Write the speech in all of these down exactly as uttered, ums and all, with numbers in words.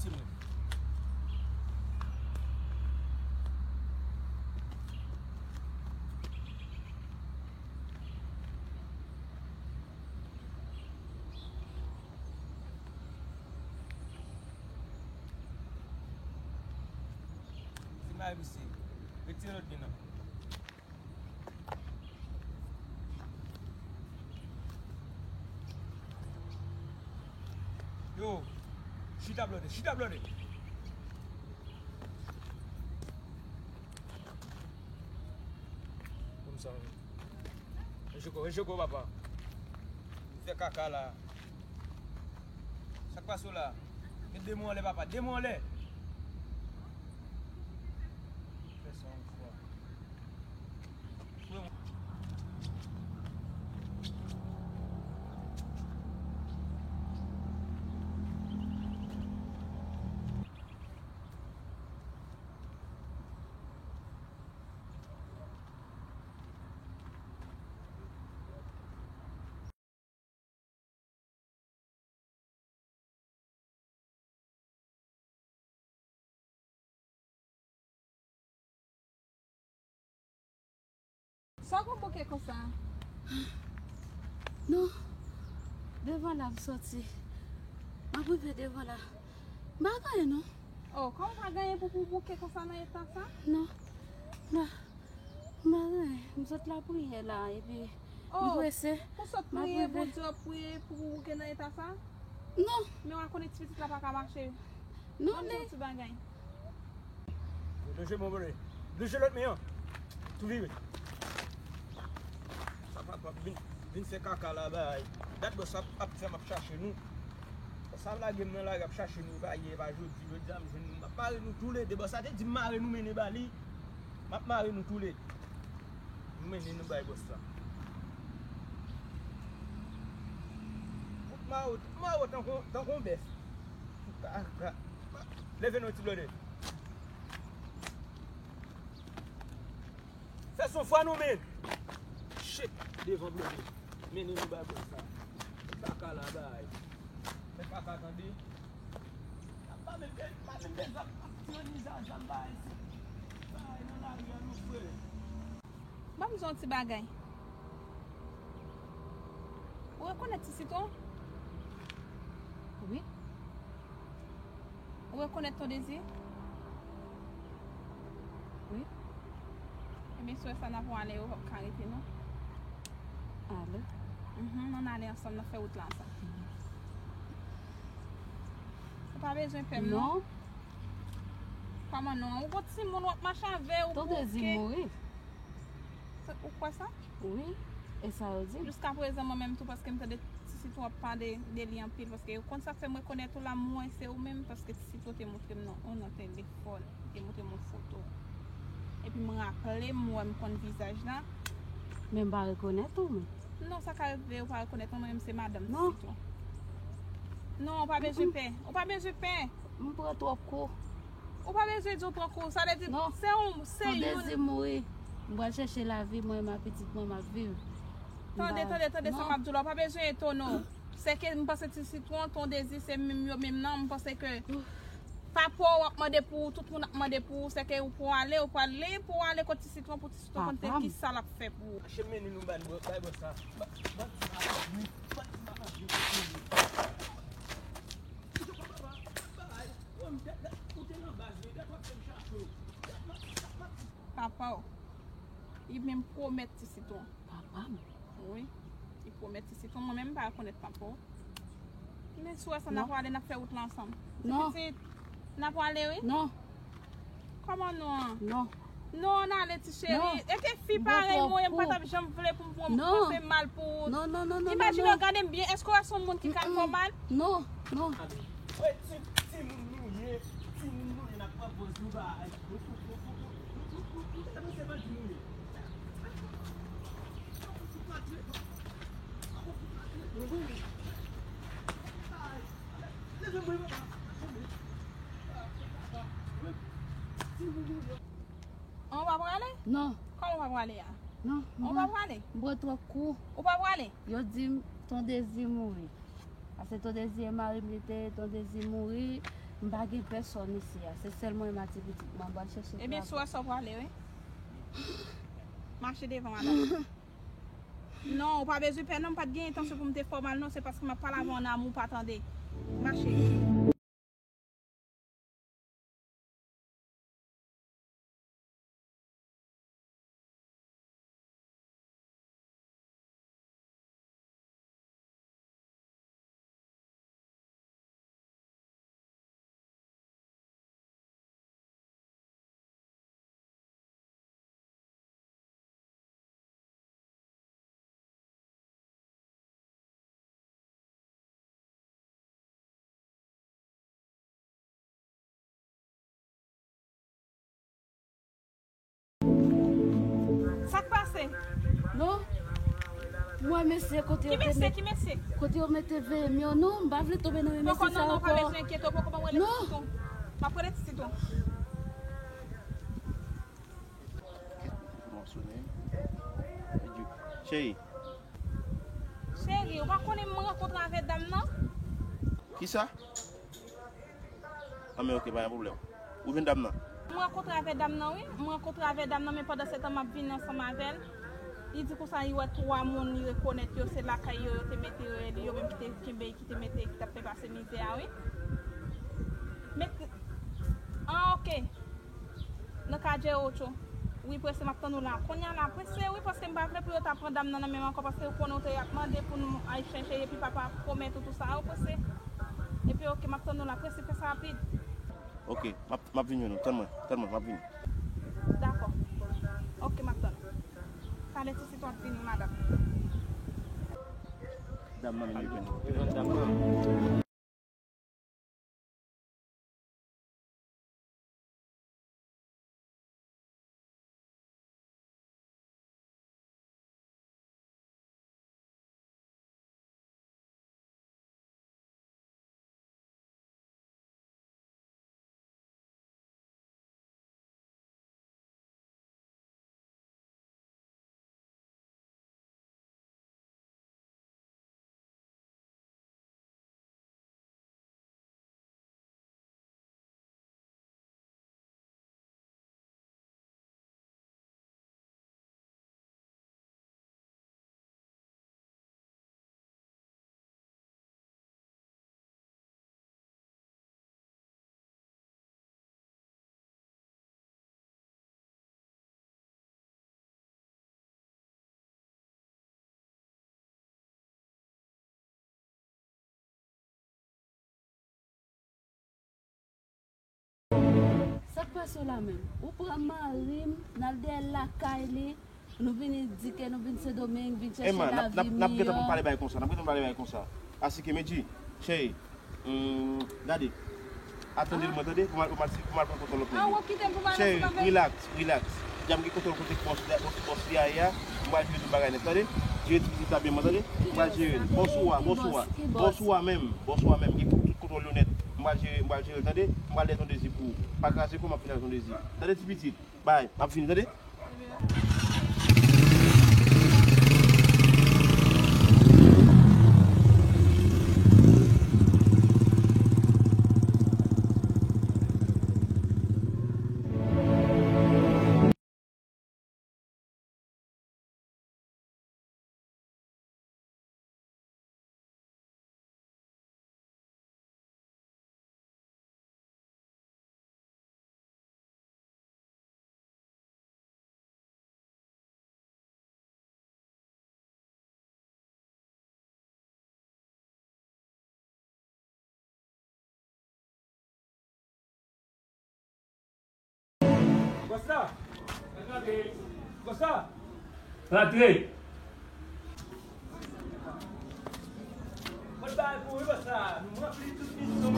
Filme avè misye. Retire lòt men an. Yo, chita blòdè, chita blòdè. Kòmsa, wi. Rejeko, rejeko, papa. Ou fè kaka la. Sa k pase w la? Met de men w anlè, papa. De men w anlè. Fè sa yon fwa. Sa w konn bouke konsa? Non. Devan la m soti. M ap rive devan la. M pa gen anyen non. Oh, kòman w pa gen anyen pou, pou w bouke konsa nan eta sa? Non. M pa, m pa gen anyen. M sot lapriyè la, epi m prese. Ou sot priye, Bondye w ap priye pou, pou w bouke nan eta sa? Non. Men w a konnen ti pitit la pa ka mache. Non, men. Ban m di yon ti bagay. Blije, mon bone. Blije lòt men an. Tou vire. Sa papa vin, vin fè kaka la bay. Dat bòs ap, ap fè m ap chache nou. Sa ap lage m nan lari ap chache nou, pa yè, pa jodi, jodi a m jwenn nou. M ap mare nou toulede. Bòs la te di m mare nou mennen ba li. M ap mare nou toulede. M mennen nou bay bòs la. Kout mare w, mare w tankou, tankou yon bèf. Leve non ti blòdè. Fè son fwa nou men. Shit, devan blòdè. Mennen nou bay bòs la. Fè kaka la bay. Fè kaka tande. Pa menm gen, pa menm gen zam, ap tire ni zam, zam bay se. Bay nan lari a non frè. Ban m di w yon ti bagay. Ou rekonèt Ti Sitwon? Wi. Ou rekonèt Ton Dezi? Wi. Ebyen, swè sa n ap ale, ou p ap ka rete non. Ale? Mhm, ann ale ansanm, n ap fè wout la ansanm. Ou pa bezwen pè m non. Non. Kòman non? Ou gon timoun w ap mache avè, ou bouke. Ton Dezi mouri. Ou kwè sa? Wi, e sa yo di. Jiskaprezan, mwen menm tou, paske m tande Ti Sitwon ap pale de li anpil, paske ou konn sa k fè m rekonèt ou la, mwen, se ou menm, paske Ti Sitwon te montre m nan, ou nan telefòn, te montre m yon foto. Epi m raple m, m wè m konn vizaj la. Men m pa rekonèt ou, men. Non, sa ka rive, ou pa rekonèt mwen, mwen menm se madanm Ti Sitwon. Non, ou pa bezwen pè. Ou pa bezwen pè. M pran twòp kou. Ou pa bezwen di w pran kou. Sa vle di, se yon, se youn. Ton Dezi mouri. M pral chèche lavi, mwen, m ak pitit mwen, m ap viv. Tande, tande, tande sa m ap di w la. Ou pa bezwen etone w. Se ke m panse Ti Sitwon, Ton Dezi, se menm yo menm nan. M panse ke papa w ap mande pou ou, tout moun ap mande pou ou. Se ke ou pou ale, ou pral lib pou w ale kot Ti Sitwon, pou Ti Sitwon konn kisa l ap fè pou ou. Mache mennen nou bay bòs la. Ba, ba, Papa w, li menm pwomèt Ti Sitwon. Papa m? Wi, li pwomèt Ti Sitwon. Mwen menm, m pa rekonèt papa w. Men si w wè sa, n a pwale, n ap fè wout la ansanm. Ti pitit, n a pwale, wi. Non. Kòman non an? Non. Non, ann ale ti cheri. E ke fi parèy mwen, m pa t ap janm vle pou m panse mal pou ou. Non, non, non, non. Imajine w, gade m byen, èske w wè se yon moun ki ka fè w mal? Non, non. Wè ti, timoun nou ye, timoun nou ye, n ap pran pòz nou bay. Ou panse bandi nou ye? An, ou pa prale? Non. Kòman ou pa prale a? Non, ou pa prale? M pran twòp kou. Ou pa prale? Yo di m Ton Dezi mouri. Paske Ton Dezi e mari m li te ye, Ton Dezi mouri. M pa gen pèsòn isi a, se sèl mwen menm ak ti pitit mwen, m pral chèche travay. Ebyen, si w wè sa w prale, wi. Mache devan, madanm. Non, ou pa bezwen pè, non, m pa t gen entansyon pou m te fè w mal, non, se paske m ap pale avè w an amou, pa tande. Mache. Sa k pase? Non. Mwen, mesye, kote yo te mesye, met, ki mesye? Kote yo mete veye m yo, non, m pa vle tonbe nan men mesye sa ankò. Poko, non, non, pa bezwen enkyete w, poko, m ap rele pitit ou. M ap rele pitit ou. Cheri. Cheri, ou pa konnen m rankontre avè dam nan? Kisa? Anben, ok, pa gen pwoblèm. Ou jwenn dam nan? M rankontre avè dam nan, wi. M rankontre avè dam nan, men pandan se tan m ap vini ansanm avè l. Li di konsa, li wè twa moun li rekonèt yo, se lakay yo, yo te mete rèl, yo menm ki te kenbe, ki te mete, ki t ap fè pase mizè a, wi. Met, ah, ok. Nan Kadjè Ocho. Wi, prese, m ap tann ou la. Kounye a la, prese, wi, paske m pa vle pou yo ta pran dam nan nan men m ankò, paske ou konnen ou te ap mande pou nou al chèche, epi papa pwomèt ou tout sa, wi, prese. Epi, ok, m ap tann ou la, prese, fè sa rapid. Ok, m ap, m ap vin jwenn ou. Tann mwen, tann mwen, m ap vini. Dakò. Ok, m ap tann. Talè ti sitwon ap vini, madanm. Dam nan menm li jwenn. Li jwenn dam nan. Sa k pase w la menm? Ou pran mari m, n al dèyè l lakay li, nou vini di ke nou vin Sendomeng, vin chèche lavi miyò. Emma, n ap, n ap, n ap gentan pou pale bagay konsa, n ap gentan pou pale bagay konsa. Asike, Medji, cheri, hmm, gade. Atande mwen, tande, pou m al, pou m al, pou m al pran kontwòl lòt nèg yo. Cheri, rilaks, rilaks. Dja m gen kontwòl kote bòs, bòs, bòs li a ye a. M pral jere tout bagay nèt, tande. Jere ti pitit la byen, mwen, tande. M pral jere l. Bòs ou a, bòs ou a. Bòs ou a menm, bòs ou a menm. Gen tout kontwòl yo nèt. M pral jere, m pral jere l, tande. M pral dèyè Ton Dezi pou ou. Pa kraze kò, m ap fini avèk Ton Dezi. Tande ti pitit. Bay, m ap vini, tande. Bòs la! Bòs la! Rantre! Mwen bay pou wi, bòs la. Nou ranpli tout misyon.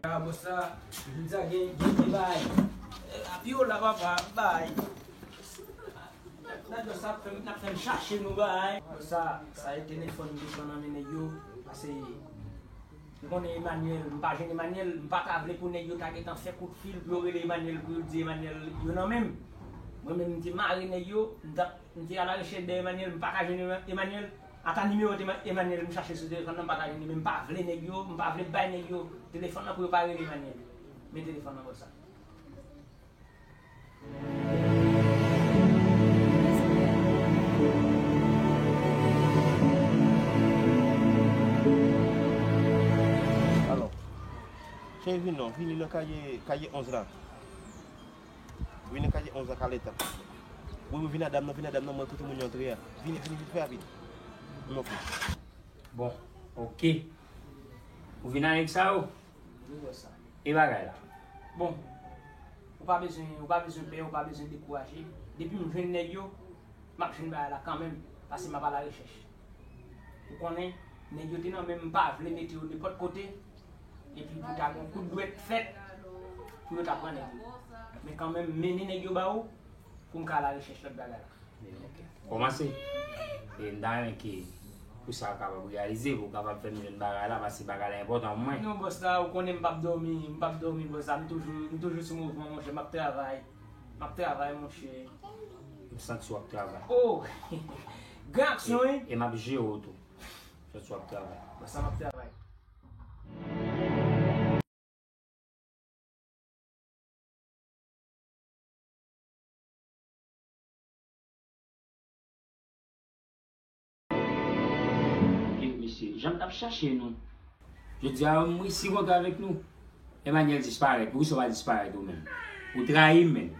Ah, bòs la, jodi a gen, gen, gen bay. Eh, api yo la, papa, bay. Nan jòs ap fè m, n ap fè m chache nou bay. Bòs la, sa e telefòn m te pran nan men nèg yo. Pase. Ou konnen Emmanuel, m pa jwenn Emmanuel, m pa ta vle pou nèg yo ta gentan fè kout fil pou yo rele Emmanuel, pou yo di Emmanuel yo nan men m. Mwen menm, m te mare nèg yo, m t ap, m te alarechèch dèyè Emmanuel, m pa ka jwenn Emmanuel. Ata nimewo Emmanuel m chache sou telefòn nan, m pa ka jwenn li, men m pa vle nèg yo, m pa vle bay nèg yo telefòn nan pou yo pa rele Emmanuel. Men telefòn nan bòs la. Alò, cheri, vin non, vini nan kaye, kaye onz la. Vini nan kaye onz la, Kalèt. Wi, wi, vin a dam nan, vin a dam nan, mwen kote moun yo antre a. Vini, vini, vini, fè rapid. M oke. Bon, oke. Ou vin avèk sa yo? Wi, bòs la. E bagay la? Bon, ou pa bezwen, ou pa bezwen pè, ou pa bezwen dekouraje. Depi m jwenn nèg yo, m ap jwenn bagay la kanmenm, paske m ap alarechèch. Ou konnen, nèg yo te nan men m, m pa vle mete yo nenpòt kote, epi pou ta gen yon kout dwèt fèt, pou yo ta pran nèg yo. Men kanmenm, m mennen nèg yo ba ou, pou m ka alarechèch lòt bagay la. Ok. Kòmanse. E m ta renmen ke pou sa kapab reyalize, pou w kapab fè m jwenn bagay la, paske bagay la enpòtan pou mwen. Non, bòs la, ou konnen m p ap dòmi, m p ap dòmi, bòs la, m toujou, m toujou sou mouvman, monchè, m ap travay. M ap travay, monchè. M santi w ap travay. Oh! Gran aksyon, wi. E m ap jere w tou. M santi w ap travay. Bòs la, m ap travay. Mesye, jan m t ap chache nou. Jodi a, m resi kontre avèk nou. Emmanuel disparèt. Poukisa w pa disparèt ou menm? Ou trayi m, menm.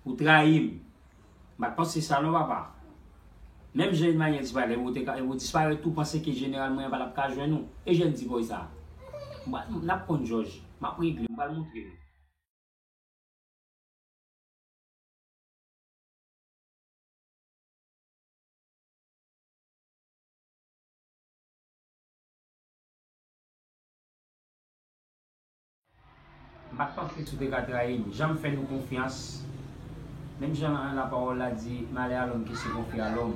Ou trayi m. M pa t panse sa non, papa. Menm jan Emmanuel disparèt, epi w te ka, epi w disparèt tou, panse ke jeneral mwen an pa t ap ka jwenn ou. E jèn ti bòy sa a? M pral, n ap konn jòj. M ap regle, m pral montre nou. M pa t panse si w te ka trayi m. Jan m fè nou konfyans, menm jan lapawòl la di, malè a lòm ki se konfye a lòm.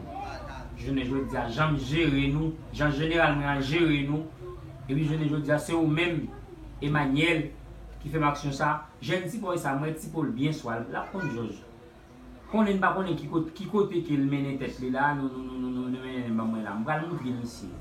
Jounen jodi a, jan m jere nou, jan jeneral mwen an jere nou, epi jounen jodi a, se ou menm, Emmanuel, ki fè m aksyon sa. Jèn ti bòy sa, m wè ti po l byen swa, l ap konn jòj. Konnen n pa konnen ki kot-, ki kote ke l mennen tèt li la, nou, nou mennen l ban mwen la. M pral montre misye.